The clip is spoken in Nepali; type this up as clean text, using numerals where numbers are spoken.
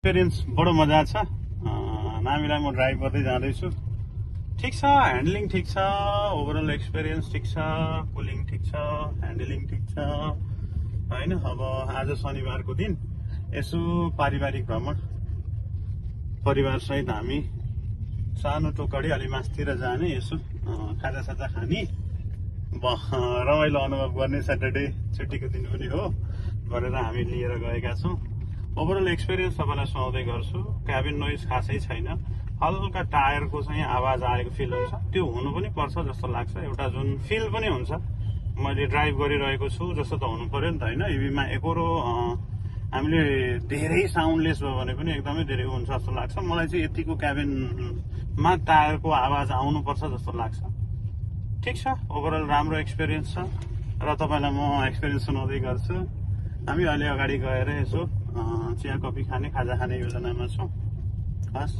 एक्सपिरियन्स बडो मजा छ। नामीलाई म ड्राइभ गर्दै जाँदैछु। ठिक छ, ह्यान्डलिङ ठिक छ, ओभरअल एक्सपिरियन्स ठिक छ, कुलिङ ठिक छ, ह्यान्डलिङ ठिक छ होइन। अब आज शनिबारको दिन यसो पारिवारिक भ्रमण परिवारसहित हामी सानो टोकडी अलि मासतिर जाने, यसो खाजासाजा खाने, रमाइलो अनुभव गर्ने। स्याटरडे छुट्टीको दिन पनि हो गरेर हामी लिएर गएका छौँ। ओभरअल एक्सपिरियन्स तपाईँलाई सुनाउँदै गर्छु। क्याबिन नोइज खासै छैन, हल्का टायरको चाहिँ आवाज आएको फिल हुन्छ, त्यो हुनु पनि पर्छ जस्तो लाग्छ। एउटा जुन फिल पनि हुन्छ, मैले ड्राइभ गरिरहेको छु जस्तो त हुनु पर्यो नि त होइन। इभीमा एकरो हामीले धेरै साउन्डलेस भयो भने पनि एकदमै धेरै हुन्छ जस्तो लाग्छ मलाई चाहिँ। यतिको क्याबिनमा टायरको आवाज आउनुपर्छ जस्तो लाग्छ। ठिक छ, ओभरअल राम्रो एक्सपिरियन्स छ र तपाईँलाई म एक्सपिरियन्स सुनाउँदै गर्छु। हामी अहिले अगाडि गएर यसो चिया कफी खाने, खाजा खाने योजनामा छौँ। हस्।